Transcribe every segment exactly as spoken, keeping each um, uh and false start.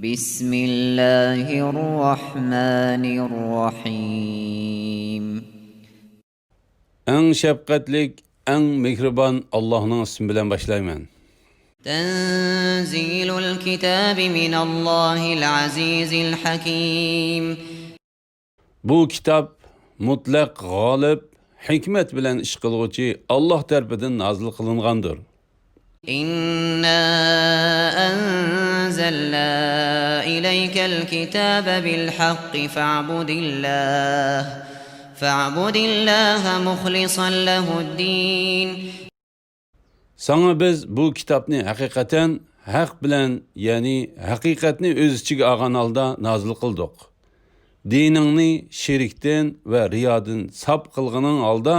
بسم الله الرحمن الرحيم. ئەڭ شەپقەتلىك، ئەڭ مېھرىبان ئاللاھنىڭ ئىسمى بىلەن باشلايمەن. تنزيل الكتاب من الله العزيز الحكيم. بۇ كىتاب مۇتلەق غالىب، ھېكمەت بىلەن ئىش قىلغۇچى ئاللاھ تەرىپىدىن نازىل قىلىنغاندۇر. إنا أنزلنا إليك الكتاب بالحق فاعبد الله، فاعبد الله مخلصا له الدين. ساڭا بىز بۇ كىتابنى ھەقىقەتەن ھەق بىلەن، يەنى ھەقىقەتنى ئۆز ئىچىگە ئالغان ھالدا نازىل قىلدۇق. دىنىڭنى شېرىكتىن ۋە رىيادىن ساپ قىلغىنىڭ ھالدا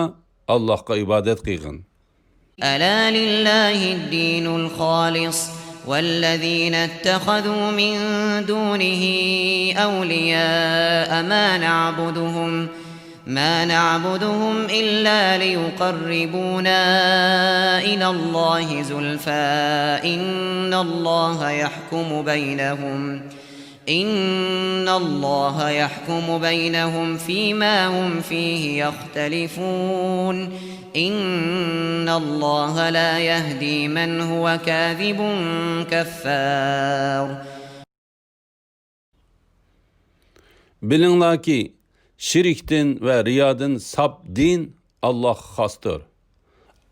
ئاللاھقا ئىبادەت قىلغىن. ألا لله الدين الخالص والذين اتخذوا من دونه أولياء ما نعبدهم ما نعبدهم إلا ليقربونا إلى الله زلفى إن الله يحكم بينهم إن الله يحكم بينهم فيما هم فيه يختلفون إن الله لا يهدي من هو كاذب كفار. بىلىڭلاركى، شېرىكتىن ۋە رىيادىن ساپ دىن ئاللاھقا خاستۇر.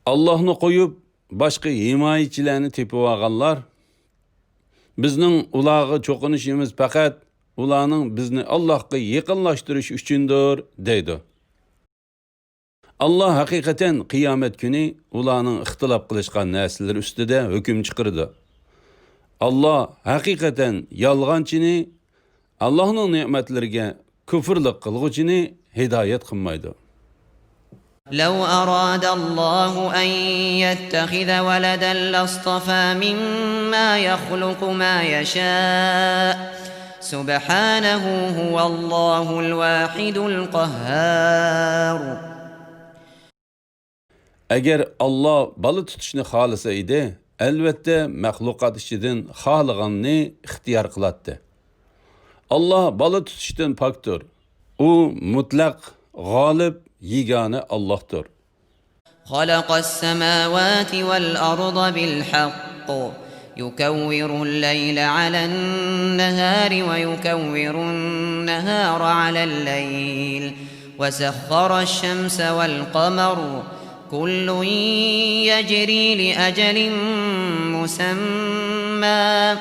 ئاللاھنى قويۇپ، باشقا ھىمايىچىلەرنى تېپىۋالغانلار، بىزنىڭ ئۇلارغا چوقۇنۇشىمىز پەقەت ئۇلارنىڭ بىزنى ئاللاھقا يېقىنلاشتۇرۇشى ئۈچۈندۇر، دەيدۇ. ئاللاھ ھەقىقەتەن قىيامەت كۈنى ئۇلارنىڭ ئىختىلاپ قىلىشقان نەرسىلىرى ئۈستىدە ھۆكۈم چىقىرىدۇ. ئاللاھ ھەقىقەتەن يالغانچىنى، ئاللاھنىڭ نېمەتلىرىگە كۇفرلۇق قىلغۇچىنى ھىدايەت قىلمايدۇ. لو أراد الله أن يتخذ ولدا لاصطفى مما يخلق ما يشاء سبحانه هو الله الواحد القهار. ئەگەر ئاللاھ بالا تۇتۇشنى خالىسا ئىدى، ئەلۋەتتە مەخلۇقات ئىچىدىن خالىغاننى ئىختىيار قىلاتتى. ئاللاھ بالا تۇتۇشتىن پاكتۇر. ئۇ مۇتلەق، غالىب، يېگانە ئاللاھتۇر. خلق السماوات والأرض بالحق يكور الليل على النهار ويكور النهار على الليل وسخر الشمس والقمر كل يجري لأجل مسمى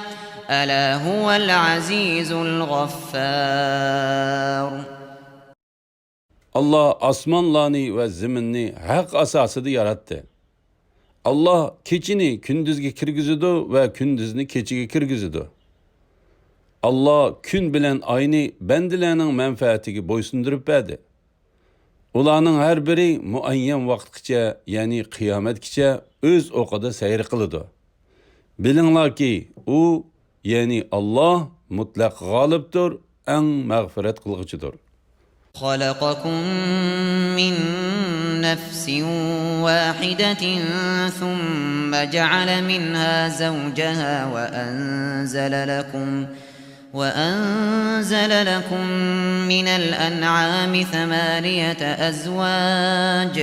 ألا هو العزيز الغفار. ئاللاھ ئاسمانلارنى ۋە زېمىننى ھەق ئاساسىدا ياراتتى. ئاللاھ كېچىنى كۈندۈزگە كىرگۈزىدۇ ۋە كۈندۈزنى كېچىگە كىرگۈزىدۇ. ئاللاھ كۈن بىلەن ئاينى بەندىلەرنىڭ مەنپەئەتىگە بويسۇندۇرۇپ بەردى. ئۇلارنىڭ ھەر بىرى مۇئەييەن ۋاقىتقىچە، يەنى قىيامەتكىچە ئۆز ئوقىدا سەير قىلىدۇ. بىلىڭلاركى، ئۇ، يەنى ئاللاھ مۇتلەق غالىبتۇر، ئەڭ مەغپىرەت قىلغۇچىدۇر. خلقكم من نفس واحدة ثم جعل منها زوجها وأنزل لكم وأنزل لكم من الأنعام ثمانية أزواج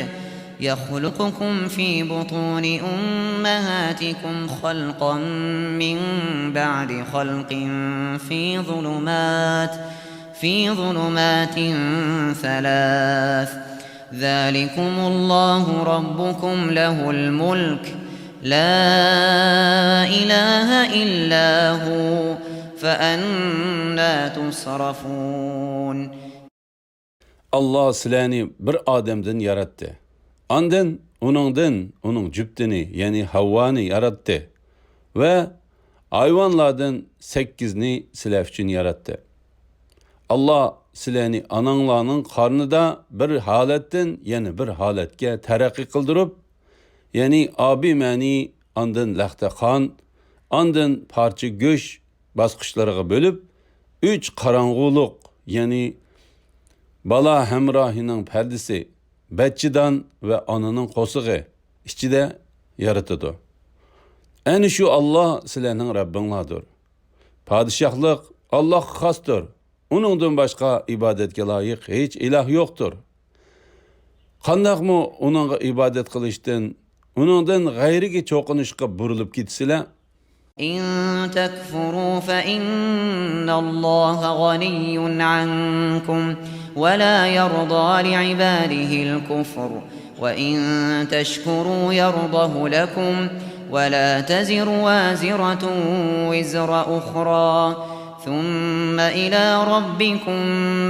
يخلقكم في بطون أمهاتكم خلقا من بعد خلق في ظلمات في ظلمات ثلاث ذلكم الله ربكم له الملك لا إله إلا هو فأنى تصرفون. ئاللاھ سىلەرنى بىر ئادەمدىن ياراتتى. ئاندىن ئۇنىڭدىن ئۇنىڭ جۈپتىنى، يەنى ھەۋۋانى ياراتتى ۋە ھايۋانلاردىن سەككىزنى سىلەر ئۈچۈن ياراتتى. ئاللاھ سىلەرنى ئاناڭلارنىڭ قارنىدا بىر ھالەتتىن يەنە بىر ھالەتكە تەرەققىي قىلدۇرۇپ، يەنى ئابىمەنى، ئاندىن لەختە قان، ئاندىن پارچە گۆش باسقۇچلىرىغا بۆلۈپ، ئۈچ قاراڭغۇلۇق، يەنى بالا ھەمراھىنىڭ پەردىسى، بەچچىدان ۋە ئانىنىڭ قورسىقى ئىچىدە يارىتىدۇ. ئەنە شۇ ئاللاھ سىلەرنىڭ رەببىڭلاردۇر. پادىشاھلىق ئاللاھقا خاستۇر. ئۇنىڭدىن باشقا ئىبادەتكە لايىق ھېچ ئىلاھ يوقتۇر. قانداقمۇ ئۇنىڭغا ئىبادەت قىلىشتىن، ئۇنىڭدىن غەيرىگە چوقۇنۇشقا بۇرۇلۇپ كېتىسىلەر؟ إن تكفروا فإن الله غني عنكم ولا يرضى لعباده الكفر وإن تشكروا يرضه لكم ولا تزر وازرة وزر أخرى ثم إلى ربكم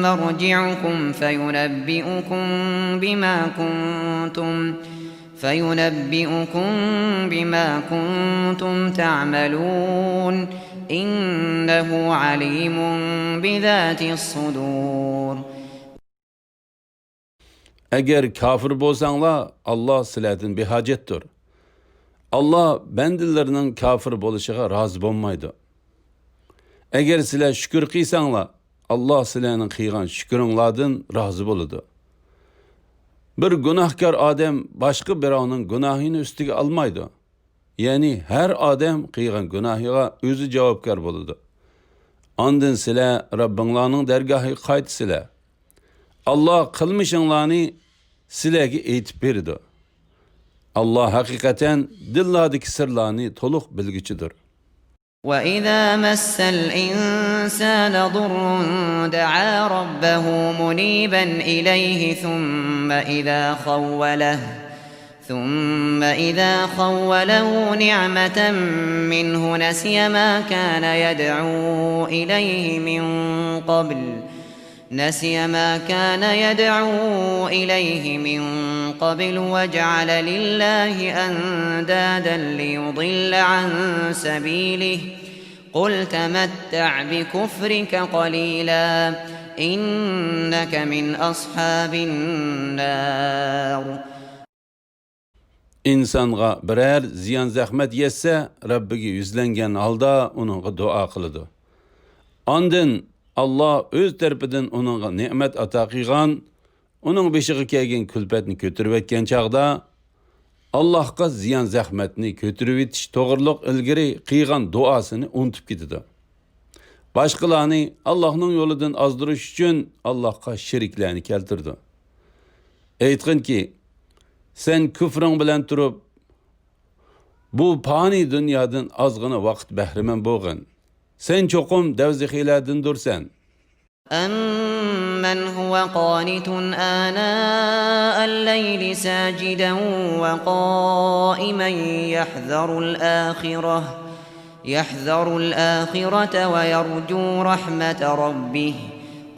مرجعكم فينبئكم بما كنتم فينبئكم بما كنتم تعملون إنه عليم بذات الصدور. ئەگەر كاپىر بولساڭلار، ئاللا سىلەردىن بىھاجەتتۇر. ئاللا بەندىلىرىنىڭ كاپىر بولۇشىغا رازى بولمايدۇ. ئەگەر سىلەر شۈكۈر قىلساڭلار، ئاللا سىلەرنىڭ قىلغان شۈكرۈڭلاردىن رازى بولىدۇ. بىر گۇناھكار ئادەم باشقا بىراۋنىڭ گۇناھىنى ئۈستىگە ئالمايدۇ. يەنى ھەر ئادەم قىلغان گۇناھىغا ئۆزى جاۋابكار بولىدۇ. ئاندىن سىلەر رەببىڭلارنىڭ دەرگاھىغا قايتىسىلەر. ئاللا قىلمىشىڭلارنى سىلەرگە ئېيتىپ بېرىدۇ. ئاللا ھەقىقەتەن دىللاردىكى سىرلارنى تولۇق بىلگۈچىدۇر. وإذا مس الإنسان ضر دعا ربه منيبا إليه ثم إذا خوله ثم إذا خوله نعمة منه نسي ما كان يدعو إليه من قبل نسي ما كان يدعو إليه من قبل وجعل لله أندادا ليضل عن سبيله قل تمتع بكفرك قليلا إنك من أصحاب النار. ئىنسانغا بىرەر زىيان-زەخمەت يەتسە، رەببىگە يۈزلەنگەن ھالدا ئۇنىڭغا دۇئا قىلىدۇ. ئاندىن ئاللا ئۆز تەرىپىدىن ئۇنىڭغا نېمەت ئاتا قىلغان، ئۇنىڭ بېشىغا كەلگەن كۈلپەتنى كۆتۈرۈۋەتكەن چاغدا، ئاللاھقا زىيان-زەخمەتنى كۆتۈرۈۋېتىش توغرۇلۇق ئىلگىرى قىلغان دۇئاسىنى ئۇنتۇپ كېتىدۇ. باشقىلارنى ئاللاھنىڭ يولىدىن ئازدۇرۇش ئۈچۈن ئاللاھقا شېرىكلەرنى كەلتۈرىدۇ. ئېيتقىنكى، سەن كۇفرۇڭ بىلەن تۇرۇپ، بۇ پانىي دۇنيادىن ئازغىنە ۋاقىت بەھرىمەن بولغىن. سەن چوقۇم دوزىخىيلاردىندۇرسەن. أمن هو قانت آناء الليل ساجدا وقائما يحذر الآخرة يحذر الآخرة ويرجو رحمة ربه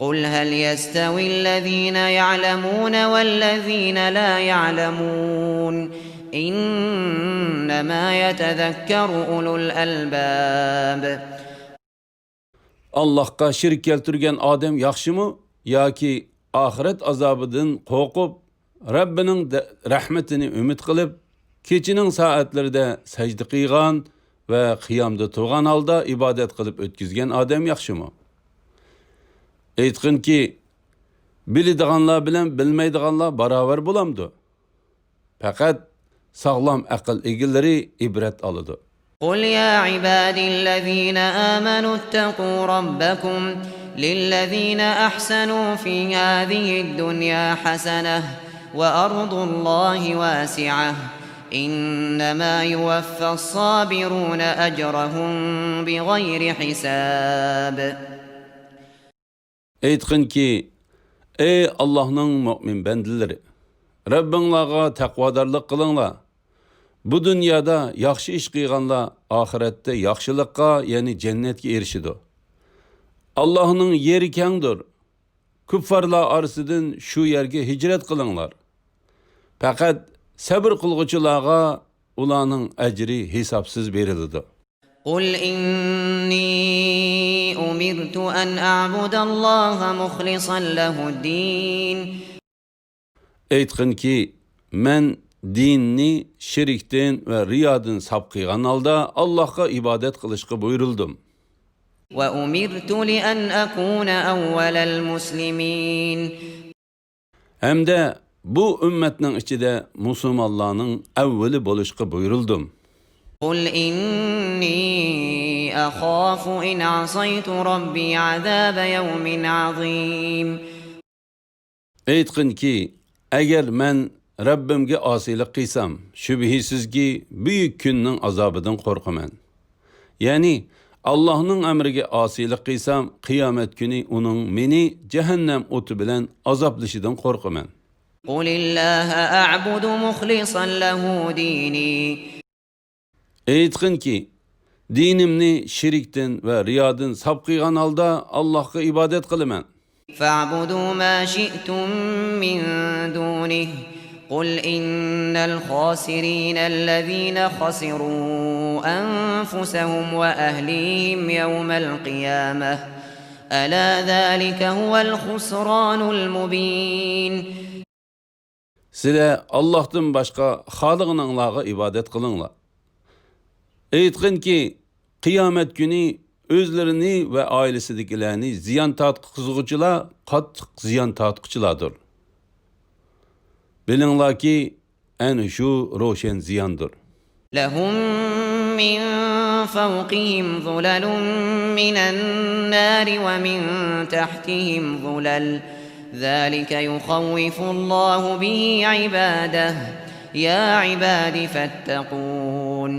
قل هل يستوي الذين يعلمون والذين لا يعلمون إنما يتذكر أولو الألباب. ئاللاھقا شېرىك كەلتۈرگەن ئادەم ياخشىمۇ ياكى ئاخىرەت ئازابىدىن قورقۇپ، رەببىنىڭ دە-، رەھمىتىنى ئۈمىد قىلىپ، كېچىنىڭ سائەتلىرىدە سەجدە قىلغان ۋە قىيامدا تۇرغان ھالدا ئىبادەت قىلىپ ئۆتكۈزگەن ئادەم ياخشىمۇ؟ ئېيتقىنكى، بىلىدىغانلار بىلەن بىلمەيدىغانلار باراۋەر بولامدۇ؟ پەقەت ساغلام ئەقىل ئىگىلىرى ئىبرەت ئالىدۇ. قل يا عبادي الذين آمنوا اتقوا ربكم للذين أحسنوا في هذه الدنيا حسنة وأرض الله واسعة إنما يوفى الصابرون أجرهم بغير حساب. ئېيتقىنكى، ئەي ئاللاھنىڭ مۆمىن بەندىلىرى! رەببىڭلارغا تەقۋادارلىق قىلىڭلار. بۇ دۇنيادا ياخشى ئىش قىلغانلار ئاخىرەتتە ياخشىلىققا، يەنى جەننەتكە ئېرىشىدۇ. ئاللاھنىڭ يېرى كەڭدۇر. كۇپپارلار ئارىسىدىن شۇ يەرگە ھىجرەت قىلىڭلار. پەقەت سەبرى قىلغۇچىلارغا ئۇلارنىڭ ئەجرى ھېسابسىز بېرىلىدۇ. قل إني أمرت أن أعبد الله مخلصا له الدين. ئېيتقىنكى، مەن دىننى شېرىكتىن ۋە رىيادىن ساپ قىلغان ھالدا ئاللاھقا ئىبادەت قىلىشقا بۇيرۇلدۇم. وأمرت لأن أكون أول المسلمين. ھەمدە بۇ ئۈممەتنىڭ ئىچىدە مۇسۇلمانلارنىڭ ئەۋۋىلى بولۇشقا بۇيرۇلدۇم. قل إني أخاف إن عصيت ربي عذاب يوم عظيم. ئېيتقىنكى، ئەگەر مەن رەببىمگە ئاسىيلىق قىلسام، شۈبھىسىزكى، بۈيۈك كۈننىڭ ئازابىدىن قورقىمەن. يەنى، ئاللاھنىڭ ئەمرىگە ئاسىيلىق قىلسام، قىيامەت كۈنى ئۇنىڭ مېنى جەھەننەم ئوتى بىلەن ئازابلىشىدىن قورقىمەن. قل الله أعبد مخلصا له ديني. ئېيتقىنكى، دىنىمنى شىركتىن ۋە رىيادىن ساپ قىلغان ھالدا ئاللاھقا ئىبادەت قىلىمەن. فاعبدوا ما شئتم من دونه. قل إن الخاسرين الذين خسروا أنفسهم وأهليهم يوم القيامة. ألا ذلك هو الخسران المبين. سىلەر ئاللاھتىن باشقا خالىغىنىڭلارغا ئىبادەت قىلىڭلار. ئېيتقىنكى، قىيامەت كۈنى ئۆزلىرىنى ۋە ئائىلىسىدىكىلەرنى زىيان تارتقۇزغۇچىلار قاتتىق زىيان تارتقۇچىلاردۇر. بىلىڭلاركى، ئەنە شۇ روشەن زىياندۇر. لهم من فوقهم ظلل من النار ومن تحتهم ظلل ذلك يخوف الله به عباده يا عباد فاتقون.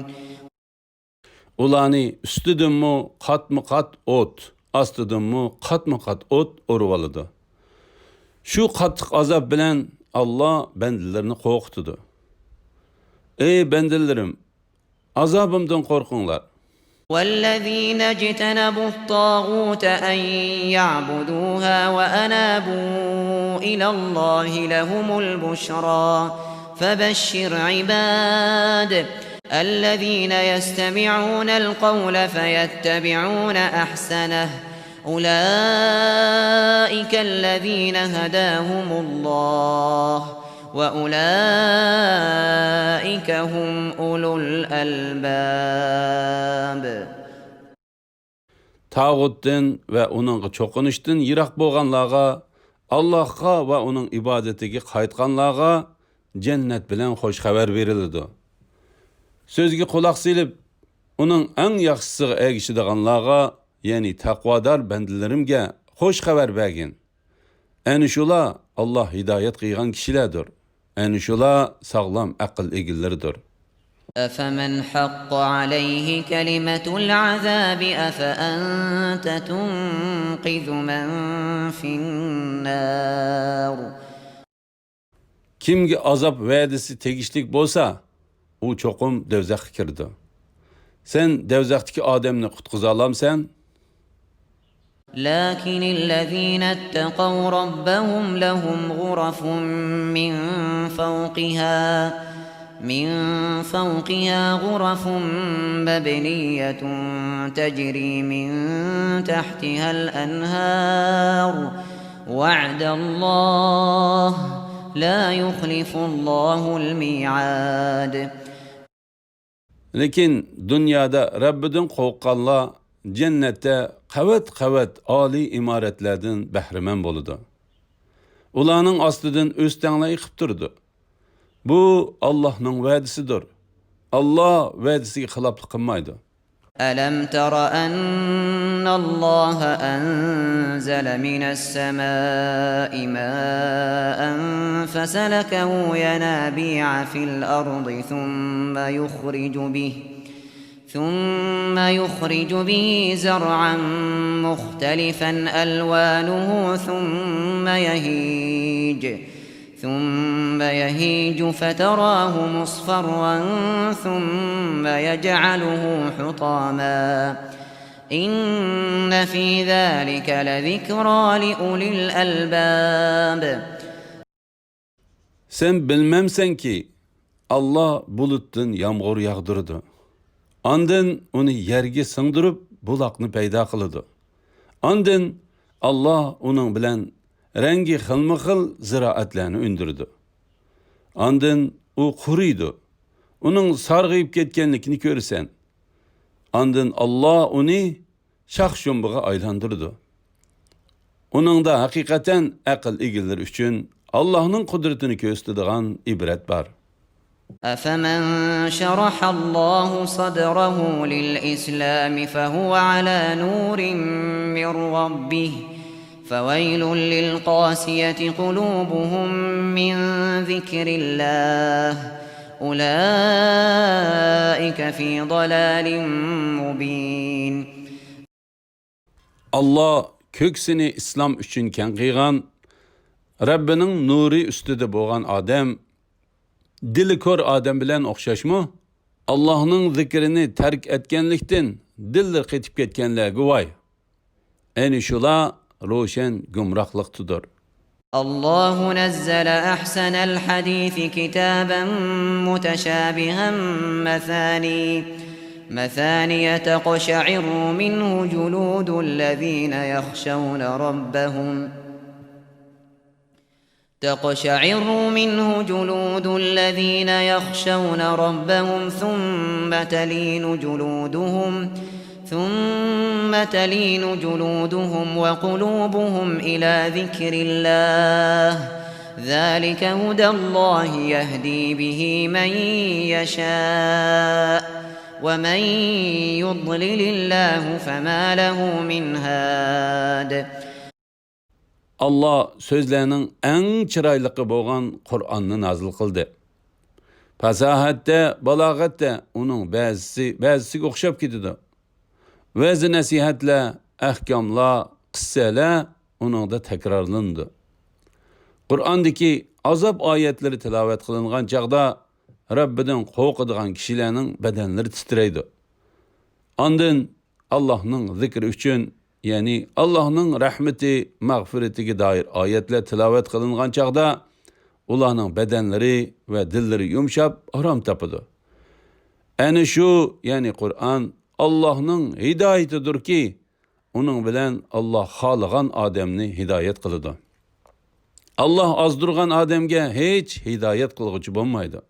ئۇلارنى ئۈستىدىنمۇ قاتمۇ قات ئوت، ئاستىدىنمۇ قاتمۇ قات ئوت ئورىۋالىدۇ. شۇ قاتتىق ئازاب بىلەن ئاللا بەندىلىرىنى قورقۇتىدۇ. ئەي بەندىلىرىم، ئازابىمدىن قورقۇڭلار. والذين اجتنبوا الطاغوت أن يعبدوها وأنابوا إلى الله لهم البشرى فبشر عباد الذين يستمعون القول فيتبعون أحسنه أولئك الذين هداهم الله وأولئك هم أولو الألباب. تاغۇتتىن ۋە ئۇنىڭغا چوقۇنۇشتىن يىراق بولغانلارغا، ئاللاھقا ۋە ئۇنىڭ ئىبادىتىگە قايتقانلارغا جەننەت بىلەن خوش خەۋەر بېرىلىدۇ. سۆزگە قۇلاق سېلىپ، ئۇنىڭ ئەڭ ياخشىسىغا ئەگىشىدىغانلارغا، يەنى تەقۋادار بەندىلىرىمگە خوش خەۋەر بەرگىن. ئەنە شۇلار ئاللا ھىدايەت قىلغان كىشىلەردۇر. ئەنە شۇلار ساغلام ئەقىل ئىگىلىرىدۇر. أفمن حق عليه كلمة العذاب أفأنت تنقذ من في النار. كىمگە ئازاب ۋەدىسى تېگىشلىك بولسا، ئۇ چوقۇم دوزاخقا كىرىدۇ. سەن دوزاختىكى ئادەمنى قۇتقۇزالامسەن؟ لكن الذين اتقوا ربهم لهم غرف من فوقها، من فوقها غرف مبنية تجري من تحتها الأنهار، وعد الله، لا يخلف الله الميعاد. لېكىن دۇنيادا رەببىدىن قورققانلار جەننەتتە قەۋەت-قەۋەت ئالىي ئىمارەتلەردىن بەھرىمەن بولىدۇ. ئۇلارنىڭ ئاستىدىن ئۆستەڭلەر ئېقىپ تۇرىدۇ. بۇ ئاللاھنىڭ ۋەدىسىدۇر. ئاللا ۋەدىسىگە خىلاپلىق قىلمايدۇ. ألم تر أن الله أنزل من السماء ماء فسلكه ينابيع في الأرض ثم يخرج به، ثم يخرج به زرعا مختلفا ألوانه ثم يهيج، ثم يهيج فتراه مصفرا ثم يجعله حطاما إن في ذلك لذكرى لأولي الألباب. سەن بىلمەمسەنكى، ئاللا بۇلۇتتىن يامغۇر ياغدۇرىدۇ. ئاندىن ئۇنى يەرگە سىڭدۈرۈپ، بۇلاقنى پەيدا قىلىدۇ. ئاندىن ئاللا ئۇنىڭ بىلەن رەڭگى خىلمۇخىل زىرائەتلەرنى ئۈندۈرىدۇ. ئاندىن ئۇ قۇرۇيدۇ. ئۇنىڭ سارغىيىپ كەتكەنلىكىنى كۆرىسەن. ئاندىن ئاللا ئۇنى شاخ-شۇمبىغا ئايلاندۇرىدۇ. ئۇنىڭدا ھەقىقەتەن ئەقىل ئىگىلىرى ئۈچۈن ئاللاھنىڭ قۇدرىتىنى كۆرسىتىدىغان ئىبرەت بار. أفمن شرح الله صدره للإسلام فهو على نور من ربه فويل للقاسية قلوبهم من ذكر الله أولئك في ضلال مبين. ئاللا كۆكسىنى ئىسلام ئۈچۈن كەڭ قىلغان، رەببىنىڭ نۇرى ئۈستىدە بولغان ئادەم، دىلى كور ئادەم بىلەن ئوخشاشمۇ؟ ئاللاھنىڭ زىكرىنى تەرك ئەتكەنلىكتىن دىللىرى قېتىپ كەتكەنلەرگە ۋاي! ئەنە شۇلار روشەن گۇمراھلىقتىدۇر. الله نزل أحسن الحديث كتابا متشابها مثاني مثاني تقشعر منه جلود الذين يخشون ربهم تقشعر منه جلود الذين يخشون ربهم ثم تلين جلودهم ثم تلين جلودهم وقلوبهم إلى ذكر الله ذلك هدى الله يهدي به من يشاء ومن يضلل الله فما له من هاد. ئاللا سۆزلەرنىڭ ئەڭ چىرايلىقى بولغان قۇرئاننى نازىل قىلدى. پاساھەتتە، بالاغەتتە ئۇنىڭ بەزىسى بەزىسىگە ئوخشاپ كېتىدۇ. ۋەز-نەسىھەتلەر، ئەھكاملار، قىسسەلەر ئۇنىڭدا تەكرارلىنىدۇ. قۇرئاندىكى ئازاب ئايەتلىرى تىلاۋەت قىلىنغان چاغدا رەببىدىن قورقىدىغان كىشىلەرنىڭ بەدەنلىرى تىترەيدۇ. ئاندىن ئاللاھنىڭ زىكرى ئۈچۈن، يەنى ئاللاھنىڭ رەھمىتى، مەغپىرىتىگە دائىر ئايەتلەر تىلاۋەت قىلىنغان چاغدا ئۇلارنىڭ بەدەنلىرى ۋە دىللىرى يۇمشاپ ئارام تاپىدۇ. ئەنە شۇ، يەنى قۇرئان ئاللاھنىڭ ھىدايىتىدۇركى، ئۇنىڭ بىلەن ئاللا خالىغان ئادەمنى ھىدايەت قىلىدۇ. ئاللا ئازدۇرغان ئادەمگە ھېچ ھىدايەت قىلغۇچى بولمايدۇ.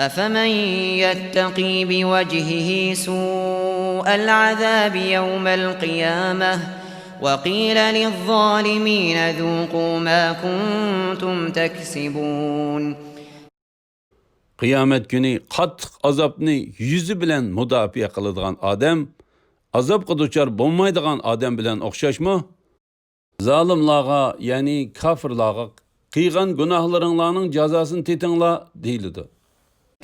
أفمن يتق بوجهه سوء العذاب يوم القيامة وقيل للظالمين ذوقوا ما كنتم تكسبون. قىيامەت كۈنى قاتتىق ئازابنى يۈزى بىلەن مۇداپىئە قىلىدىغان ئادەم ئازابقا دۇچار بولمايدىغان ئادەم بىلەن ئوخشاشمۇ؟ زالىملارغا، يەنى كاپىرلارغا، قىلغان گۇناھلىرىڭلارنىڭ جازاسىنى تېتىڭلار دېيىلىدۇ.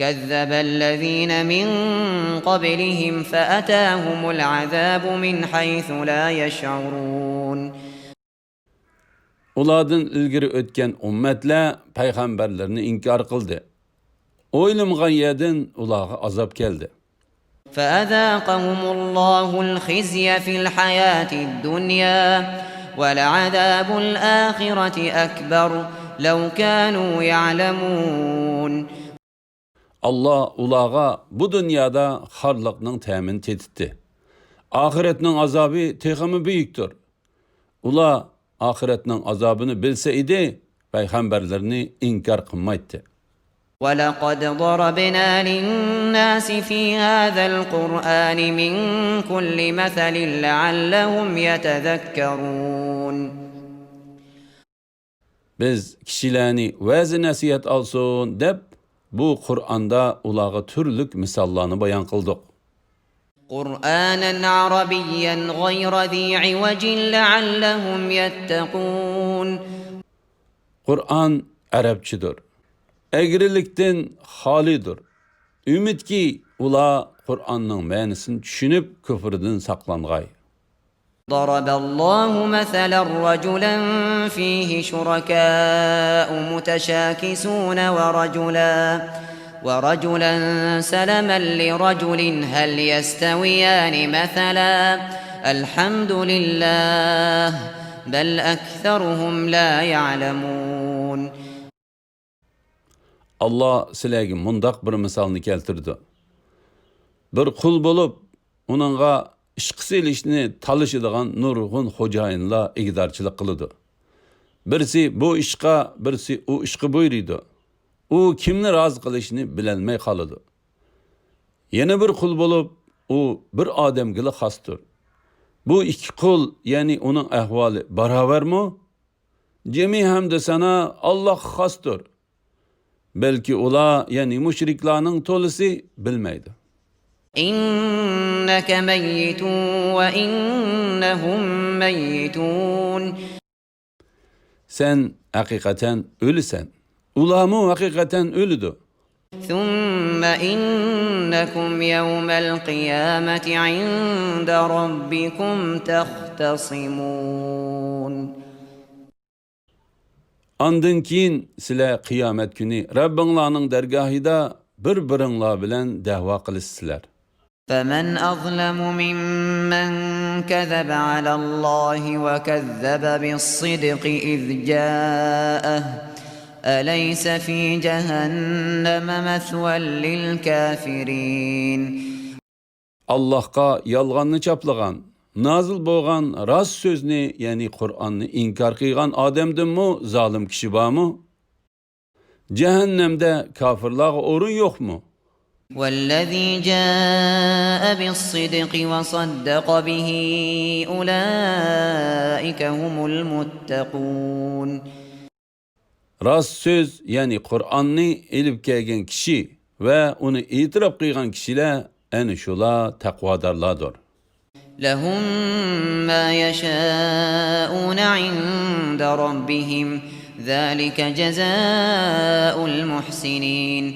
كذب الذين من قبلهم فأتاهم العذاب من حيث لا يشعرون. ئۇلاردىن ئىلگىرى ئۆتكەن ئۈممەتلەر پەيغەمبەرلىرىنى ئىنكار قىلدى. ئويلىمىغان يەردىن ئۇلارغا ئازاب كەلدى. فأذاقهم الله الخزي في الحياة الدنيا ولعذاب الآخرة أكبر لو كانوا يعلمون. ئاللا ئۇلارغا بۇ دۇنيادا خارلىقنىڭ تەمىنى تېتىتتى. ئاخىرەتنىڭ ئازابى تېخىمۇ بۈيۈكتۇر. ئۇلار ئاخىرەتنىڭ ئازابىنى بىلسە ئىدى، پەيغەمبەرلىرىنى ئىنكار قىلمايتتى. ولقد ضربنا للناس في هذا القرآن من كل مثل لعلهم يتذكرون. بىز كىشىلەرنى ۋەز-نەسىھەت ئالسۇن دەپ، بۇ قۇرئاندا ئۇلارغا تۈرلۈك مىساللارنى بايان قىلدۇق. قرآنا عربيا غير ذي عوج لعلهم يتقون. قۇرئان ئەرەبچىدۇر. ئەگرىلىكتىن خالىيدۇر. ئۈمىدكى، ئۇلار قۇرئاننىڭ مەنىسىنى چۈشىنىپ، كۇفرىدىن ساقلانغاي. ضرب الله مثلا رجلا فيه شركاء متشاكسون ورجلا ورجلا سلما لرجل هل يستويان مثلا الحمد لله بل أكثرهم لا يعلمون. ئاللا سىلەرگە مۇنداق بىر مىسالنى كەلتۈرىدۇ. بىر قۇل بولۇپ، ئۇنىڭغا ئىشقا سېلىشنى تالىشىدىغان نۇرغۇن خوجايىنلار ئىگىدارچىلىق قىلىدۇ. بىرسى بۇ ئىشقا، بىرسى ئۇ ئىشقا بۇيرۇيدۇ. ئۇ كىمنى رازى قىلىشنى بىلەلمەي قالىدۇ. يەنە بىر قۇل بولۇپ، ئۇ بىر ئادەمگىلا خاستۇر. بۇ ئىككى قۇل، يەنى ئۇنىڭ ئەھۋالى باراۋەرمۇ؟ جىمى ھەمدۇ سانا ئاللاغا خاستۇر. بەلكى ئۇلار، يەنى مۇشرىكلارنىڭ تولىسى بىلمەيدۇ. إنك ميت وإنهم ميتون. سەن ھەقىقەتەن ئۆلىسەن. ئۇلارمۇ ھەقىقەتەن ئۆلىدۇ. ثم إنكم يوم القيامة عند ربكم تختصمون. ئاندىن كېيىن سىلەر قىيامەت كۈنى رەببىڭلارنىڭ دەرگاھىدا بىر-بىرىڭلار بىلەن دەۋا قىلىسىلەر. فمن أظلم ممن كذب على الله وكذب بالصدق إذ جاءه أليس في جهنم مثوى للكافرين. ئاللاھقا يالغاننى چاپلىغان، نازىل بولغان راست سۆزنى، يەنى قۇرئاننى ئىنكار قىلغان ئادەمدىنمۇ زالىم كىشى بارمۇ؟ جەھەننەمدە كاپىرلارغا ئورۇن يوقمۇ؟ والذي جاء بالصدق وصدق به أولئك هم المتقون. راست سۆز، يەنى قۇرئاننى ئېلىپ كەلگەن كىشى ۋە ئۇنى ئېتىراپ قىلغان كىشىلەر، ئەنە شۇلار تەقۋادارلاردۇر. لهم ما يشاءون عند ربهم ذلك جزاء المحسنين.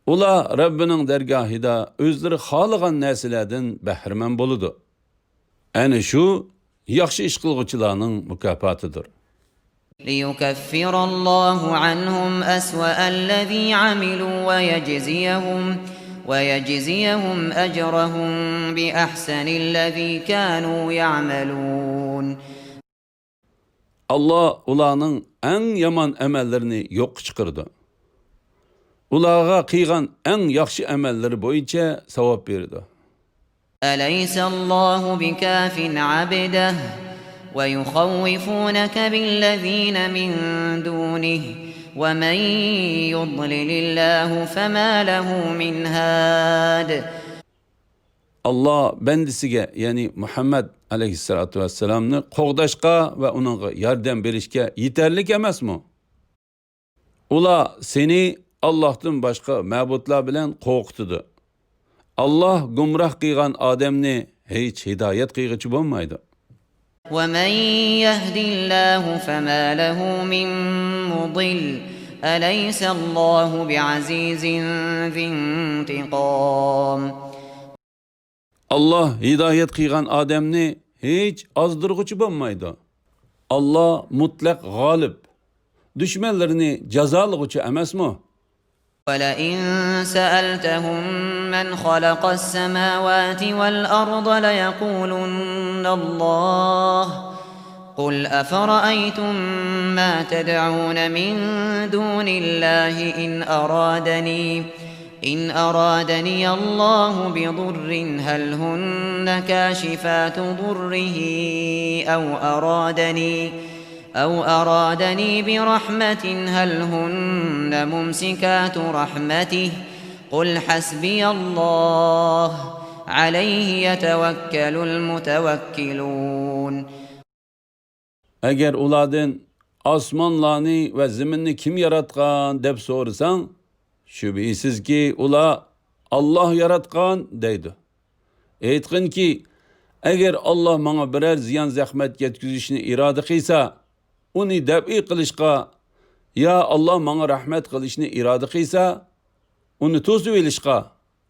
ئۇلار رەببىنىڭ دەرگاھىدا ئۆزلىرى خالىغان نەرسىلەردىن بەھرىمەن بولىدۇ. ئەنە شۇ ياخشى ئىش قىلغۇچىلارنىڭ مۇكاپاتىدۇر. ليكفر الله عنهم أسوأ الذي عملوا ويجزيهم، ويجزيهم أجرهم بأحسن الذي كانوا يعملون. ئاللا ئۇلارنىڭ ئەڭ يامان ئەمەللىرىنى يوققا چىقىرىدۇ. ئۇلارغا قىلغان ئەڭ ياخشى ئەمەللىرى بويىچە ساۋاب بېرىدۇ. أليس الله بكاف عبده ويخوفونك بالذين من دونه ومن يضلل الله فما له من هاد. ئاللا بەندىسىگە، يەنى مۇھەممەد ئەلەيھىسسالاتۇ ۋەسسالامنى قوغداشقا ۋە ئۇنىڭغا ياردەم بېرىشكە يېتەرلىك ئەمەسمۇ؟ ئۇلار سېنى ئاللاھتىن باشقا مەبۇدلار بىلەن قورقۇتىدۇ. ئاللا گۇمراھ قىلغان ئادەمنى ھېچ ھىدايەت قىلغۇچى بولمايدۇ. ومن يهد الله فما له من مضل، أليس الله بعزيز ذي انتقام. ئاللا ھىدايەت قىلغان ئادەمنى ھېچ ئازدۇرغۇچى بولمايدۇ. ئاللا مۇتلەق غالىب، دۈشمەنلىرىنى جازالىغۇچى ئەمەسمۇ؟ ولئن سألتهم من خلق السماوات والأرض ليقولن الله. قل أفرأيتم ما تدعون من دون الله إن أرادني، إن أرادني الله بضر هل هن كاشفات ضره أو أرادني، أو أرادني برحمة هل هن ممسكات رحمته، قل حسبي الله، عليه يتوكل المتوكلون. ئەگەر ئۇلاردىن ئاسمانلارنى ۋە زېمىننى كىم ياراتقان دەپ سورىساڭ، شۈبھىسىزكى، ئۇلار ئاللا ياراتقان دەيدۇ. ئېيتقىنكى، ئەگەر ئاللا ماڭا بىرەر زىيان-زەخمەت يەتكۈزۈشنى ئىرادە قىلسا، ئۇنى دەپئى قىلىشقا، يا ئاللا ماڭا رەھمەت قىلىشنى ئىرادە قىلسا، ئۇنى توسۇۋېلىشقا،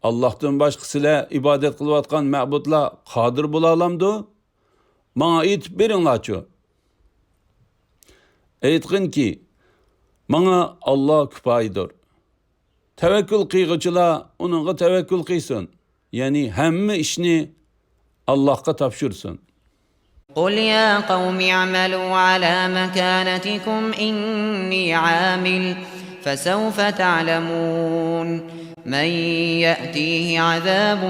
ئاللاھتىن باشقا سىلەر ئىبادەت قىلىۋاتقان مەبۇدلار قادىر بولالامدۇ؟ ماڭا ئېيتىپ بېرىڭلارچۇ. ئېيتقىنكى، ماڭا ئاللا كۇپايىدۇر. تەۋەككۈل قىلغۇچىلار ئۇنىڭغا تەۋەككۈل قىلسۇن، يەنى ھەممە ئىشنى ئاللاھقا تاپشۇرسۇن. قل يا قوم اعملوا على مكانتكم إني عامل فسوف تعلمون من يأتيه عذاب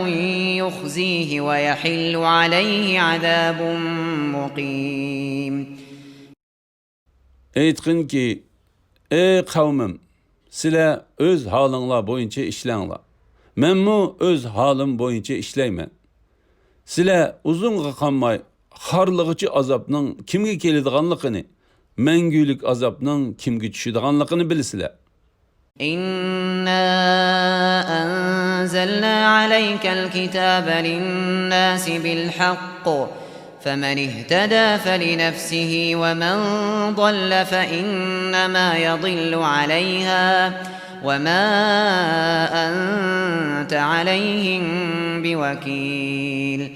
يخزيه ويحل عليه عذاب مقيم. ئېيتقىنكى، ئەي قەۋمىم، سىلەر ئۆز ھالىڭلار بويىچە ئىشلەڭلار. مەنمۇ ئۆز ھالىم بويىچە ئىشلەيمەن. سىلەر ئۇزۇنغا قالماي خارلىغۇچى ئازابنىڭ كىمگە كېلىدىغانلىقىنى، مەڭگۈلۈك ئازابنىڭ كىمگە چۈشىدىغانلىقىنى بىلىسىلەر. إنا أنزلنا عليك الكتاب للناس بالحق فمن اهتدى فلنفسه ومن ضل فإنما يضل عليها وما أنت عليهم بوكيل.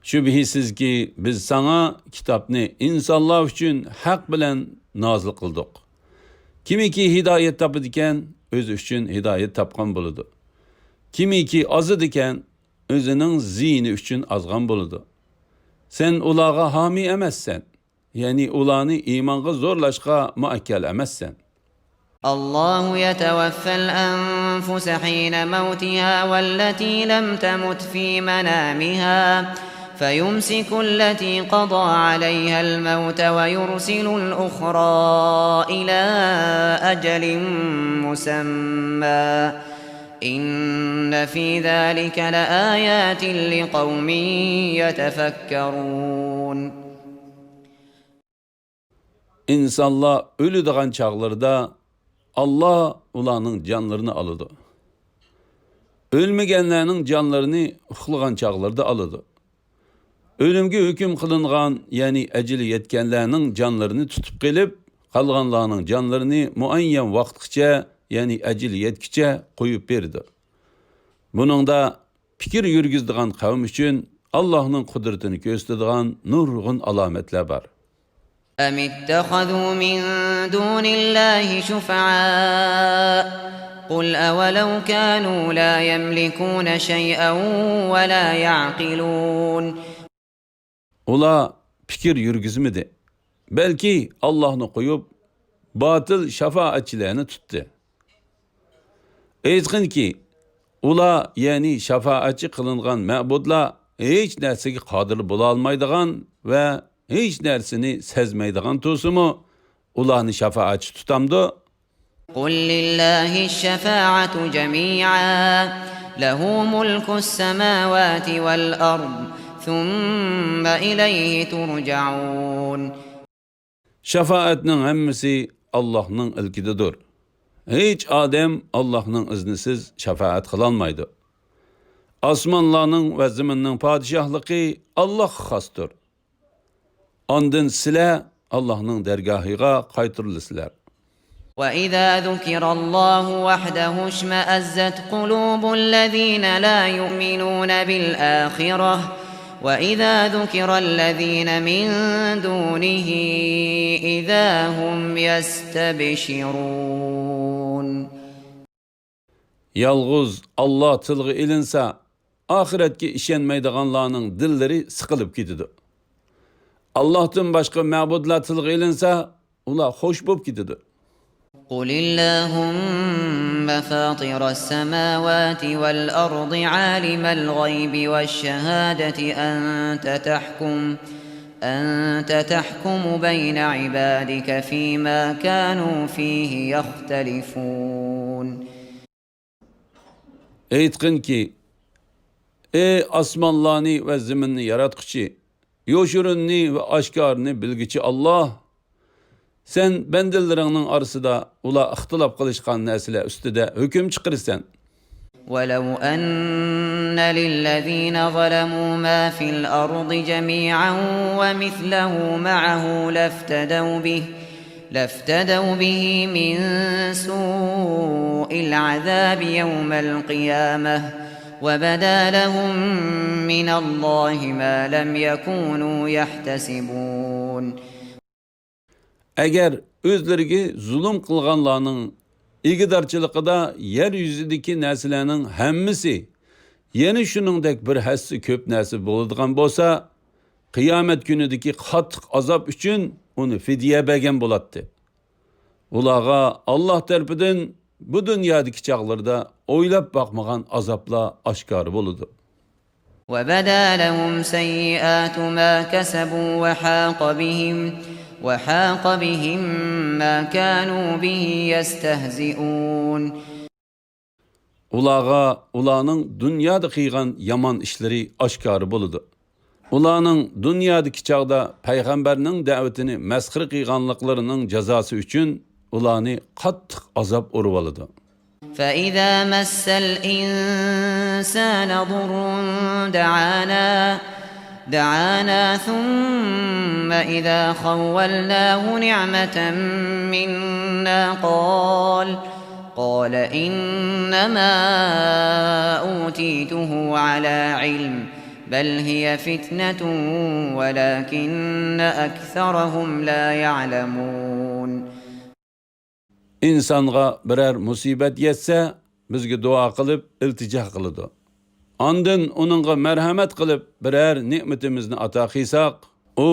شۈبھىسىزكى، بىز ساڭا كىتابنى ئىنسانلار ئۈچۈن ھەق بىلەن نازىل قىلدۇق. كىمكى ھىدايەت تاپىدىكەن، ئۆزى ئۈچۈن ھىدايەت تاپقان بولىدۇ. كىمكى ئازىدىكەن، ئۆزىنىڭ زىيىنى ئۈچۈن ئازغان بولىدۇ. سەن ئۇلارغا ھامىي ئەمەسسەن. يەنى ئۇلارنى ئىمانغا زورلاشقا مۇئەككەل ئەمەسسەن. الله يتوفى الأنفس حين موتها والتي لم تمت في منامها فيمسك التي قضى عليها الموت ويرسل الأخرى إلى أجل مسمى إن في ذلك لآيات لقوم يتفكرون. ئىنسانلار ئۆلىدىغان چاغلىرىدا ئاللا ئۇلارنىڭ جانلىرىنى ئالىدۇ. ئۆلمىگەنلەرنىڭ جانلىرىنى ئۇخلىغان چاغلىرىدا ئالىدۇ. ئۆلۈمگە ھۆكۈم قىلىنغان، يەنى ئەجىلى يەتكەنلەرنىڭ جانلىرىنى تۇتۇپ قېلىپ، قالغانلارنىڭ جانلىرىنى مۇئەييەن ۋاقىتقىچە، يەنى ئەجىلى يەتكىچە قويۇپ بېرىدۇ. بۇنىڭدا پىكىر يۈرگۈزىدىغان قەۋم ئۈچۈن ئاللاھنىڭ قۇدرىتىنى كۆرسىتىدىغان نۇرغۇن ئالامەتلەر بار. أم اتخذوا من دون الله شفعاء قل أولو كانوا لا يملكون شيئا ولا يعقلون. ئۇلار پىكىر يۈرگۈزمىدى، بەلكى ئاللاھنى قويۇپ، باتىل شاپائەتچىلەرنى تۇتتى. ئېيتقىنكى، ئۇلار، يەنى شاپائەتچى قىلىنغان مەبۇدلار ھېچ نەرسىگە قادىر بولالمايدىغان ۋە ھېچ نەرسىنى سەزمەيدىغان تۇرسىمۇ، ئۇلارنى شاپائەتچى تۇتامدۇ؟ قل لله الشفاعة جميعا له ملك السماوات والأرض ثم إليه ترجعون. شاپائەتنىڭ ھەممىسى ئاللاھنىڭ ئىلكىدىدۇر. ھېچ ئادەم ئاللاھنىڭ ئىزنىسىز شاپائەت قىلالمايدۇ. ئاسمانلارنىڭ ۋە زېمىننىڭ پادىشاھلىقى ئاللاھقا خاستۇر. ئاندىن سىلەر ئاللاھنىڭ دەرگاھىغا قايتۇرۇلىسىلەر. وإذا ذكر الله وحده اشمأزت قلوب الذين لا يؤمنون بالآخرة وإذا ذكر الذين من دونه إذا هم يستبشرون. يالغۇز ئاللا تىلغا ئېلىنسا، ئاخىرەتكە ئىشەنمەيدىغانلارنىڭ دىللىرى سىقىلىپ كېتىدۇ. ئاللاھتىن باشقا مەبۇدلار تىلغا ئېلىنسا، ئۇلار خوش بولۇپ كېتىدۇ. قل اللهم فاطر السماوات والأرض عالم الغيب والشهادة أنت تحكم أنت تحكم بين عبادك فيما كانوا فيه يختلفون. ئېيتقىنكى، ئەي ئاسمانلارنى ۋە زېمىننى ياراتقۇچى، يوشۇرۇننى ۋە ئاشكارىنى بىلگۈچى ئاللا! سەن بەندىلىرىڭنىڭ ئارىسىدا ئۇلار ئىختىلاپ قىلىشقان نەرسىلەر ئۈستىدە ھۆكۈم چىقىرىسەن. ولو أن للذين ظلموا ما في الأرض جميعا ومثله معه لافتدوا به لافتدوا به من سوء العذاب يوم القيامة وبدا لهم من الله ما لم يكونوا يحتسبون. ئەگەر ئۆزلىرىگە زۇلۇم قىلغانلارنىڭ ئىگىدارچىلىقىدا يەر يۈزىدىكى نەرسىلەرنىڭ ھەممىسى يەنە شۇنىڭدەك بىر ھەسسە كۆپ نەرسە بولىدىغان بولسا، قىيامەت كۈنىدىكى قاتتىق ئازاب ئۈچۈن ئۇنى فىدىيە بەرگەن بولاتتى. ئۇلارغا ئاللاھ تەرىپىدىن بۇ دۇنيادىكى چاغلىرىدا ئويلاپ باقمىغان ئازابلار ئاشكارا بولىدۇ. وبدا لهم سيئات ما كسبوا وحاق بهم وحاق بهم ما كانوا به يستهزئون. ئۇلارغا ئۇلارنىڭ دۇنيادا قىلغان يامان ئىشلىرى ئاشكارا بولىدۇ. ئۇلارنىڭ دۇنيادىكى چاغدا پەيغەمبەرنىڭ دەۋىتىنى مەسخىرە قىلغانلىقلىرىنىڭ جازاسى ئۈچۈن ئۇلارنى قاتتىق ئازاب ئۇرۇۋالىدۇ. فإذا مس الإنسان ضر دعانا، دعانا ثم إذا خولناه نعمة منا قال، قال إنما أوتيته على علم، بل هي فتنة ولكن أكثرهم لا يعلمون. ئىنسانغا بىرەر مۇسىبەت يەتسە، بىزگە دۇئا قىلىپ ئىلتىجا قىلىدۇ. ئاندىن ئۇنىڭغا مەرھەمەت قىلىپ بىرەر نېمىتىمىزنى ئاتا قىلساق، ئۇ،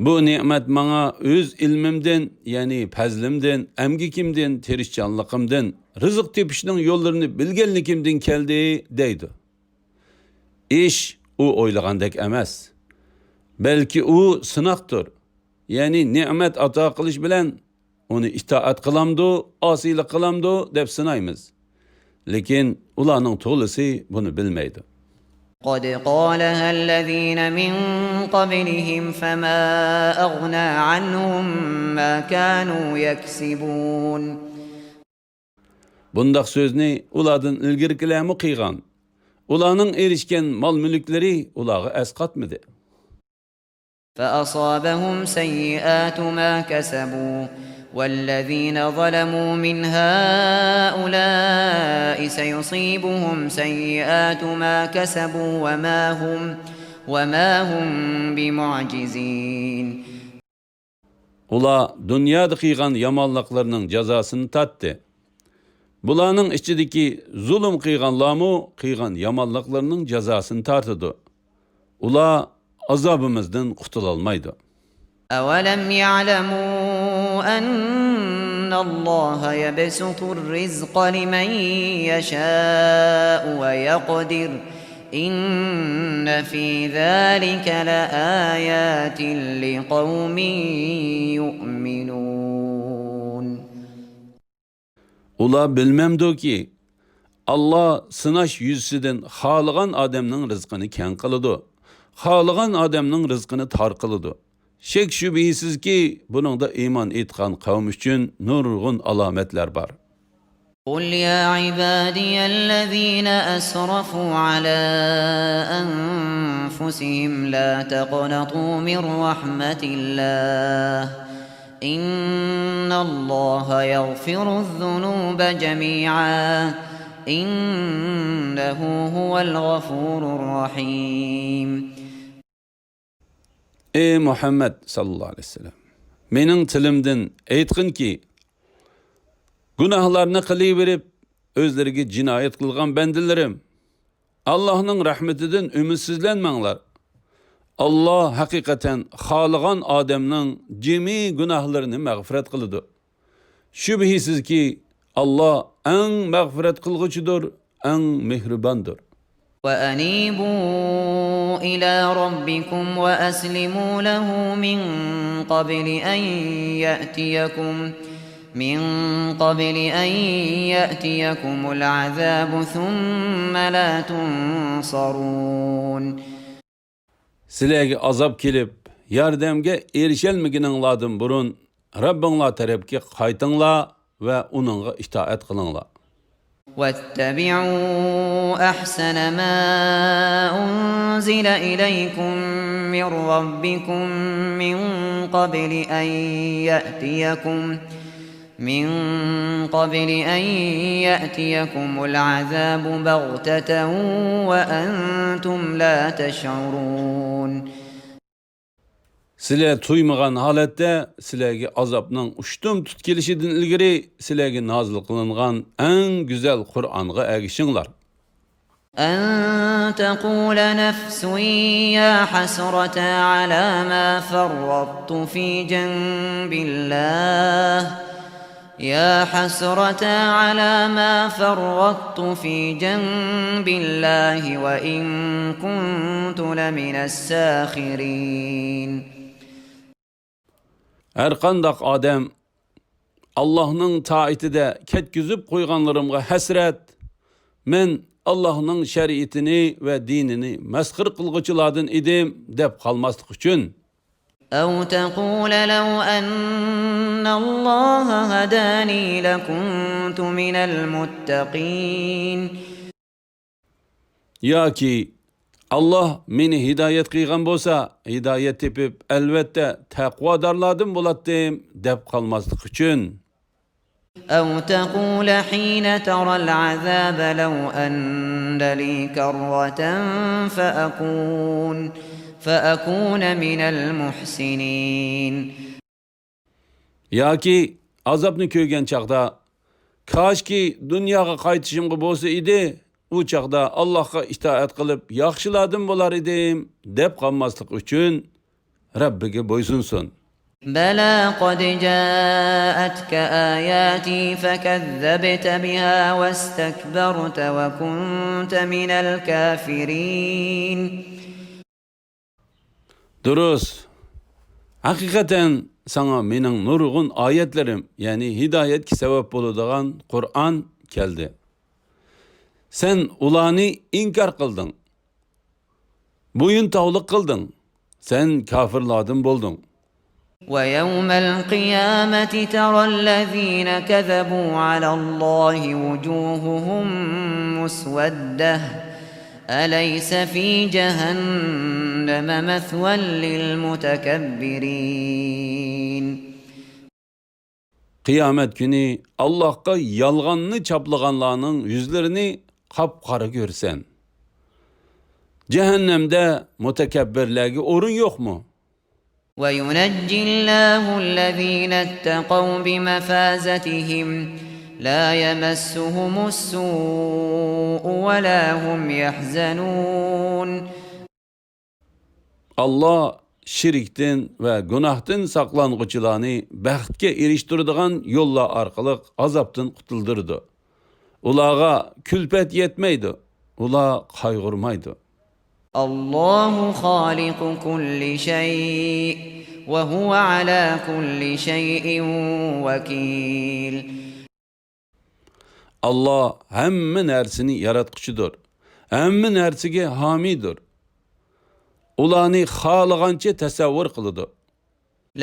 «بۇ نېمەت ماڭا ئۆز ئىلمىمدىن، يەنى پەزلىمدىن، ئەمگىكىمدىن، تىرىشچانلىقىمدىن، رىزىق تېپىشنىڭ يوللىرىنى بىلگەنلىكىمدىن كەلدى» دەيدۇ. ئىش ئۇ ئويلىغاندەك ئەمەس. بەلكى ئۇ سىناقتۇر. يەنى نېمەت ئاتا قىلىش بىلەن ئۇنى ئىتائەت قىلامدۇ، ئاسىيلىق قىلامدۇ دەپ سىنايمىز. لېكىن ئۇلارنىڭ تولىسى بۇنى بىلمەيدۇ. قد قالها الذين من قبلهم فما أغنى عنهم ما كانوا يكسبون. بۇنداق سۆزنى ئۇلاردىن ئىلگىرىكىلەرمۇ قىلغان. ئۇلارنىڭ ئېرىشكەن مال-مۈلۈكلىرى ئۇلارغا ئەسقاتمىدى. فأصابهم سيئات ما كسبوا والذين ظلموا من هؤلاء سيصيبهم سيئات ما كسبوا وما هم، وما هم بمعجزين. ئۇلار دۇنيادا قىلغان يامانلىقلىرىنىڭ جازاسىنى تارتتى. بۇلارنىڭ ئىچىدىكى زۇلۇم قىلغانلارمۇ قىلغان يامانلىقلىرىنىڭ جازاسىنى تارتىدۇ. ئۇلار ئازابىمىزدىن قۇتۇلالمايدۇ. أولم يعلموا أن الله يبسط الرزق لمن يشاء ويقدر إن في ذلك لآيات لقوم يؤمنون. ئۇلار بىلمەمدۇكى، ئاللا سىناش يۈزىسىدىن خالىغان ئادەمنىڭ رىزقىنى كەڭ قىلىدۇ، خالىغان ئادەمنىڭ رىزقىنى تار قىلىدۇ. شەك-شۈبھىسىزكى، بۇنىڭدا ئىمان ئېيتقان قەۋم ئۈچۈن نۇرغۇن ئالامەتلەر بار. قل يا عبادي الذين أسرفوا على أنفسهم لا تقنطوا من رحمة الله إن الله يغفر الذنوب جميعا إنه هو الغفور الرحيم. ئى مۇھەممەد ساللاللاھۇ ئەلەيھى ۋەسەللەم، مېنىڭ تىلىمدىن ئېيتقىنكى، گۇناھلارنى قىلىۋېرىپ، ئۆزلىرىگە جىنايەت قىلغان بەندىلىرىم، ئاللاھنىڭ رەھمىتىدىن ئۈمىدسىزلەنمەڭلار. ئاللا ھەقىقەتەن خالىغان ئادەمنىڭ جىمى گۇناھلىرىنى مەغپىرەت قىلىدۇ. شۈبھىسىزكى، ئاللا ئەڭ مەغپىرەت قىلغۇچىدۇر، ئەڭ مېھرىباندۇر. وأنيبوا إلى ربكم وأسلموا له من قبل أن يأتيكم، من قبل أن يأتيكم العذاب ثم لا تنصرون. سىلەرگە ئازاب كېلىپ، ياردەمگە ئېرىشەلمىگىنىڭلاردىن بۇرۇن رەببىڭلار تەرەپكە قايتىڭلار ۋە ئۇنىڭغا ئىتائەت قىلىڭلار. واتبعوا أحسن ما أنزل إليكم من ربكم من قبل أن يأتيكم من قبل أن يأتيكم العذاب بغتة وأنتم لا تشعرون. سىلەر تۇيمىغان ھالەتتە سىلەرگە ئازابنىڭ ئۇشتۇمتۇت كېلىشىدىن ئىلگىرى سىلەرگە نازىل قىلىنغان ئەڭ گۈزەل قۇرئانغا ئەگىشىڭلار. أن تقول نفس يا حسرتى على ما فرطت في جنب الله، يا حسرتى على ما فرطت في جنب الله وإن كنت لمن الساخرين. ھەرقانداق ئادەم، «ئاللاھنىڭ تائىتىدە كەتكۈزۈپ قويغانلىرىمغا ھەسرەت، مەن ئاللاھنىڭ شەرىئىتىنى ۋە دىنىنى مەسخىرە قىلغۇچىلاردىن ئىدىم» دەپ قالماسلىق ئۈچۈن، أو تقول لو أن الله هداني لكنت من المتقين. ياكى، ئاللاھ مېنى ھىدايەت قىلغان بولسا، ھىدايەت تېپىپ، ئەلۋەتتە، تەقۋادارلاردىن بولاتتىم، دەپ قالماسلىق ئۈچۈن. أو تقول حين ترى العذاب لو أن لي كرة فأكون، فأكون من المحسنين. ياكى ئازابنى كۆرگەن چاغدا، كاشكى دۇنياغا قايتىشىمغا بولسا ئىدى، ئۇ چاغدا ئاللاھقا ئىتائەت قىلىپ، ياخشىلاردىن بولار ئىدىم، دەپ قالماسلىق ئۈچۈن رەببىگە بويسۇنسۇن. بلى قد جاءتك آياتي فكذبت بها واستكبرت وكنت من الكافرين. دۇرۇس. ھەقىقەتەن ساڭا مېنىڭ نۇرغۇن ئايەتلىرىم، يەنى ھىدايەتكە سەۋەب بولىدىغان قۇرئان كەلدى. سەن ئۇلارنى ئىنكار قىلدىڭ. بويۇن تاۋلىق قىلدىڭ. سەن كاپىرلاردىن بولدۇڭ. ويوم القيامة ترى الذين كذبوا على الله وجوههم مسودة، أليس في جهنم مثوى للمتكبرين. قىيامەت كۈنى ئاللاھقا يالغاننى چاپلىغانلارنىڭ يۈزلىرىنى قاپقارا كۆرىسەن. جەھەننەمدە مۇتەكەببىرلەرگە ئورۇن يوقمۇ؟ وينجي الله الذين اتقوا بمفازتهم لا يمسهم السوء ولا هم يحزنون. ئاللاھ شىركتىن ۋە گۇناھتىن ساقلانغۇچىلارنى بەختكە ئېرىشتۈرىدىغان يوللار ئارقىلىق ئازابتىن قۇتۇلدۇرىدۇ. ئۇلارغا كۈلپەت يەتمەيدۇ. ئۇلار قايغۇرمايدۇ. الله خالق كل شيء وهو على كل شيء وكيل. ئاللاھ ھەممە نەرسىنى ياراتقۇچىدۇر، ھەممە نەرسىگە ھامىيدۇر. ئۇلارنى خالىغانچە تەسەۋۋۇر قىلىدۇ.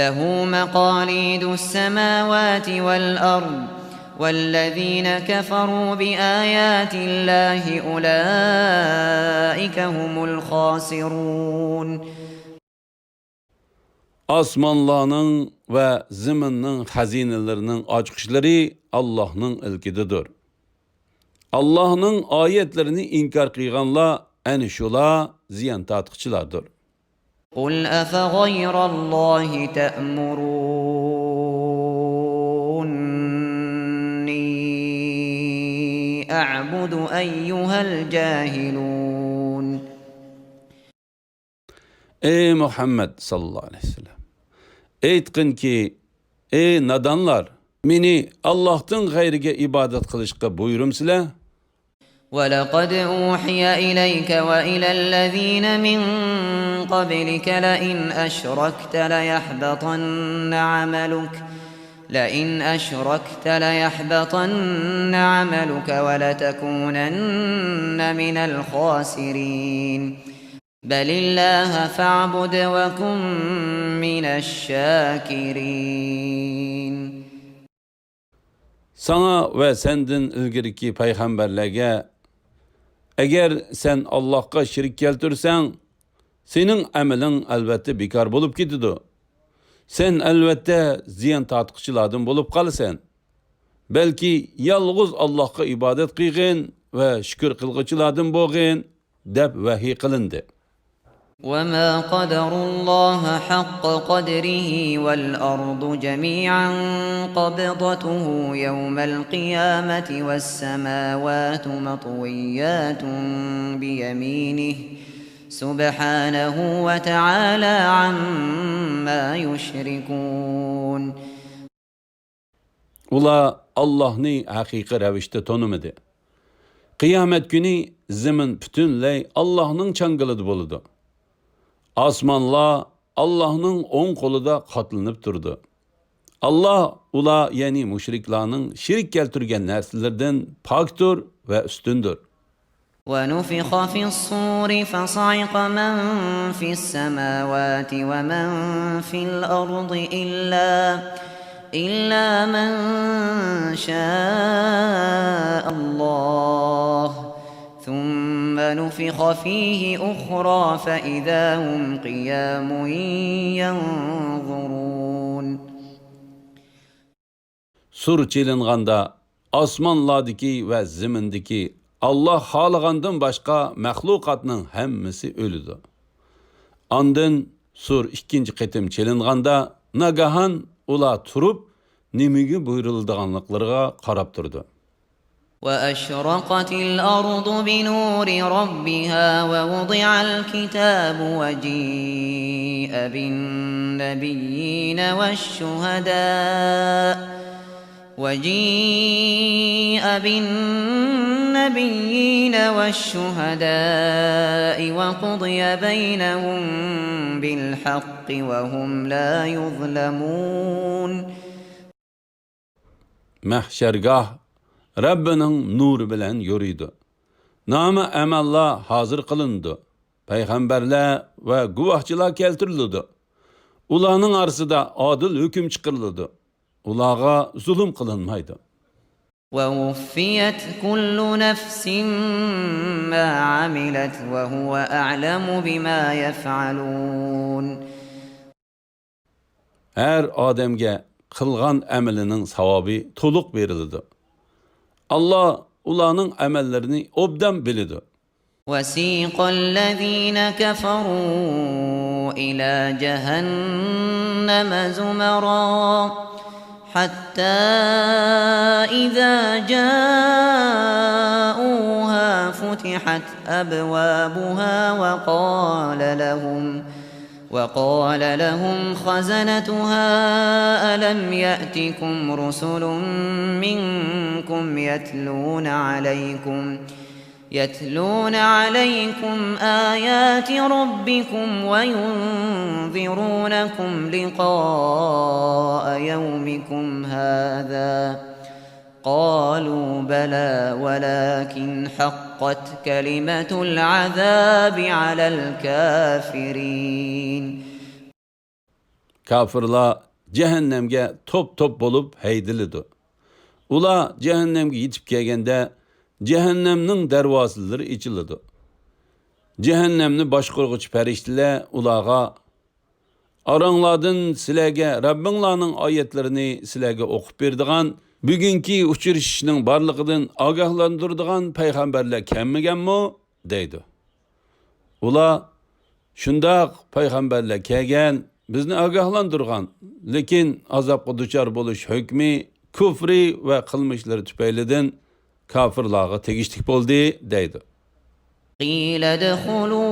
له مقاليد السماوات والأرض والذين كفروا بآيات الله أولئك هم الخاسرون. ئاسمانلارنىڭ ۋە زېمىننىڭ خەزىنىلىرىنىڭ ئاچقۇچلىرى ئاللاھنىڭ ئىلكىدىدۇر. ئاللاھنىڭ ئايەتلىرىنى ئىنكار قىلغانلار ئەنە شۇلار زىيان تارتقۇچىلاردۇر. قل أفغير الله تأمروني أعبد أيها الجاهلون. ئەي مۇھەممەد ساللاللاھۇ ئەلەيھى ۋەسەللەم! ئېيتقىنكى، ئەي نادانلار! مېنى ئاللاھتىن غەيرىگە ئىبادەت قىلىشقا بۇيرۇمسىلەر؟ ولقد أوحي إليك وإلى الذين من قبلك لئن أشركت ليحبطن عملك، لئن أشركت ليحبطن عملك ولتكونن من الخاسرين. بل الله فاعبد وكن من الشاكرين. ساڭا ۋە سەندىن ئىلگىرىكى پەيغەمبەرلەرگە، ئەگەر سەن ئاللاھقا شېرىك كەلتۈرسەڭ، سېنىڭ ئەمىلىڭ ئەلۋەتتە بىكار بولۇپ كېتىدۇ. سەن ئەلۋەتتە زىيان تارتقۇچىلاردىن بولۇپ قالىسەن. بەلكى يالغۇز ئاللاھقا ئىبادەت قىلغىن ۋە شۈكۈر قىلغۇچىلاردىن بولغىن، دەپ ۋەھىي قىلىندى. وما قدروا الله حق قدره والأرض جميعا قبضته يوم القيامة والسماوات مطويات بيمينه سبحانه وتعالى عما يشركون. ئۇلار ئاللاھنى ھەقىقىي رەۋىشتە تونۇمىدى. قىيامەت كۈنى زېمىن پۈتۈنلەي ئاللاھنىڭ چاڭگىلىدا بولىدۇ. ئاسمانلار ئاللاھنىڭ ئوڭ قولىدا قاتلىنىپ تۇرىدۇ. ئاللاھ ئۇلار، يەنى مۇشرىكلارنىڭ شېرىك كەلتۈرگەن نەرسىلىرىدىن پاكتۇر ۋە ئۈستۈندۇر. ونفخ في الصور فصعق من في السماوات ومن في الأرض إلا، إلا من شاء الله، ثم نفخ فيه أخرى فإذا هم قيام ينظرون. سۇر چېلىنغاندا، ئاسمانلاردىكى ۋە زېمىندىكى ئاللا خالىغاندىن باشقا مەخلۇقاتنىڭ ھەممىسى ئۆلىدۇ. ئاندىن سۇر ئىككىنچى قېتىم چېلىنغاندا، ناگاھان ئۇلار تۇرۇپ، نېمىگە بۇيرۇلىدىغانلىقلىرىغا قاراپ تۇرىدۇ. وأشرقت الأرض بنور ربها ووضع الكتاب وجيء بالنبيين والشهداء، وجيء بالنبيين والشهداء وقضي بينهم بالحق وهم لا يظلمون. مەھشەرگاھ رەببىنىڭ نۇرى بىلەن يورۇيدۇ. نامە ئەمەللار ھازىر قىلىنىدۇ. پەيغەمبەرلەر ۋە گۇۋاھچىلار كەلتۈرۈلىدۇ. ئۇلارنىڭ ئارىسىدا ئادىل ھۆكۈم چىقىرىلىدۇ. ئۇلارغا زۇلۇم قىلىنمايدۇ. ووفيت كل نفس ما عملت وهو أعلم بما يفعلون. ھەر ئادەمگە قىلغان ئەمىلىنىڭ ساۋابى تولۇق بېرىلىدۇ. ئاللا ئۇلارنىڭ ئەمەللىرىنى ئوبدان بىلىدۇ. وسيق الذين كفروا إلى جهنم زمرا حتى إذا جاءوها فتحت أبوابها وقال لهم وقال لهم خزنتها ألم يأتكم رسل منكم يتلون عليكم يتلون عليكم آيات ربكم وينذرونكم لقاء يومكم هذا قالوا بلى ولكن حقت كلمة العذاب على الكافرين. كاپىرلار جەھەننەمگە توپ-توپ بولۇپ ھەيدىلىدۇ. ئۇلار جەھەننەمگە يېتىپ كەلگەندە، جەھەننەمنىڭ دەرۋازىلىرى ئېچىلىدۇ. جەھەننەمنى باشقۇرغۇچى پەرىشتىلەر ئۇلارغا، ئاراڭلاردىن سىلەرگە رەببىڭلارنىڭ ئايەتلىرىنى سىلەرگە ئوقۇپ بېرىدىغان، بۈگۈنكى ئۇچرىشىشنىڭ بارلىقىدىن ئاگاھلاندۇرىدىغان پەيغەمبەرلەر كەلمىگەنمۇ؟ دەيدۇ. ئۇلار، شۇنداق، پەيغەمبەرلەر كەلگەن، بىزنى ئاگاھلاندۇرغان، لېكىن ئازابقا دۇچار بولۇش ھۆكمى كۇفرى ۋە قىلمىشلىرى تۈپەيلىدىن كاپىرلارغا تېگىشلىك بولدى، دەيدۇ. قيل ادخلوا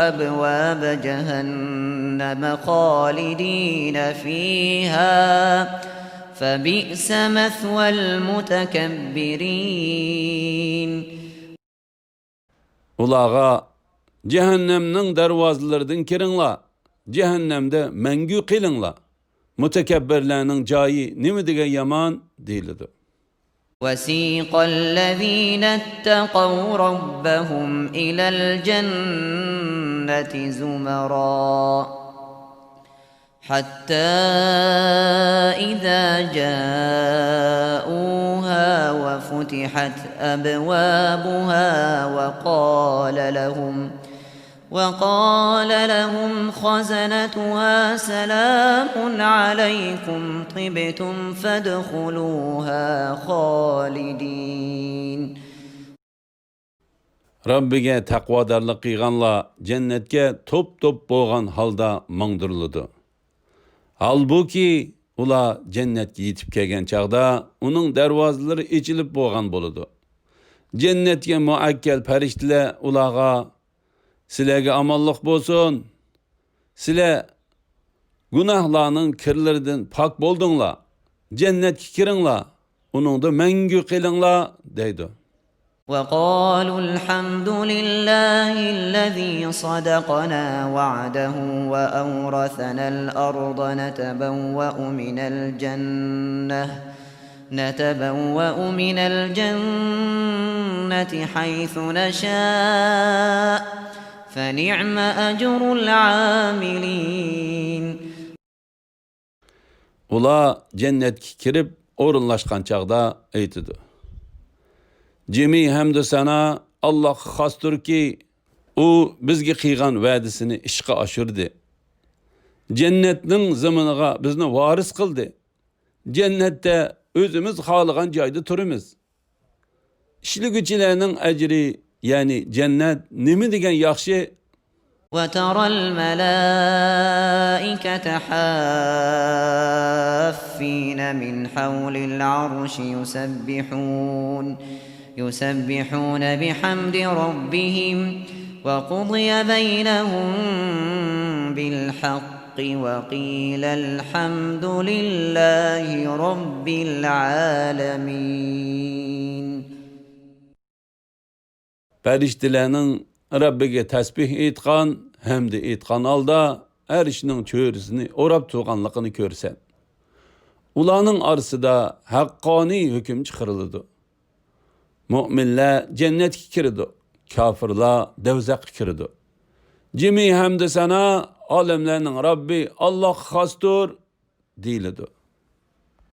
أبواب جهنم خالدين فيها فبئس مثوى المتكبرين. ئۇلارغا، جەھەننەمنىڭ دەرۋازىلىرىدىن كىرىڭلار، جەھەننەمدە مەڭگۈ قېلىڭلار، مۇتەكەببىرلەرنىڭ جايى نېمە دېگەن يامان، دېيىلىدۇ. وسيق الذين اتقوا ربهم إلى الجنة زمرا حتى إذا جاءوها وفتحت أبوابها وقال لهم وقال لهم خزنتها سلام عليكم طبتم فادخلوها خالدين. رەببىگە تەقۋادارلىق قىلغانلار جەننەتكە توپ-توپ بولغان ھالدا ماڭدۇرۇلىدۇ. ھالبۇكى، ئۇلار جەننەتكە يېتىپ كەلگەن چاغدا ئۇنىڭ دەرۋازىلىرى ئېچىلىپ بولغان بولىدۇ. جەننەتكە مۇئەككەل پەرىشتىلەر ئۇلارغا، سىلەرگە ئامانلىق بولسۇن، سىلەر گۇناھلارنىڭ كىرلىرىدىن پاك بولدۇڭلار، جەننەتكە كىرىڭلار، ئۇنىڭدا مەڭگۈ قېلىڭلار، دەيدۇ. وقالوا الحمد لله الذي صدقنا وعده وأورثنا الأرض نتبوأ من الجنة نتبوأ من الجنة حيث نشاء فنعم أجر العاملين. ئۇلار جەننەتكە كىرىپ ئورۇنلاشقان چاغدا ئېيتىدۇ: جىمى ھەمدۇ سانا ئاللاھقا خاستۇركى، ئۇ بىزگە قىلغان ۋەدىسىنى ئىشقا ئاشۇردى. جەننەتنىڭ زېمىنىغا بىزنى ۋارىس قىلدى. جەننەتتە ئۆزىمىز خالىغان جايدا تۇرىمىز. ئىشلىگۈچىلەرنىڭ ئەجرى، يەنى جەننەت نېمە دېگەن ياخشى! وترى الملائكة حافين من حول العرش يسبحون يسبحون بحمد ربهم وقضي بينهم بالحق وقيل الحمد لله رب العالمين. پەرىشتىلەرنىڭ رەببىگە تەسبىھ ئېيتقان، ھەمدە ئېيتقان ھالدا ئەرشنىڭ چۆرىسىنى ئوراپ تۇرغانلىقىنى كۆرىسەن. ئۇلارنىڭ ئارىسىدا ھەققانىي ھۆكۈم چىقىرىلىدۇ. مۆمىنلەر جەننەتكە كىرىدۇ، كاپىرلار دەۋزەخكە كىرىدۇ. جىمى ھەمدە سانا ئالەملەرنىڭ رەببى ئاللاھقا خاستۇر دېيىلىدۇ.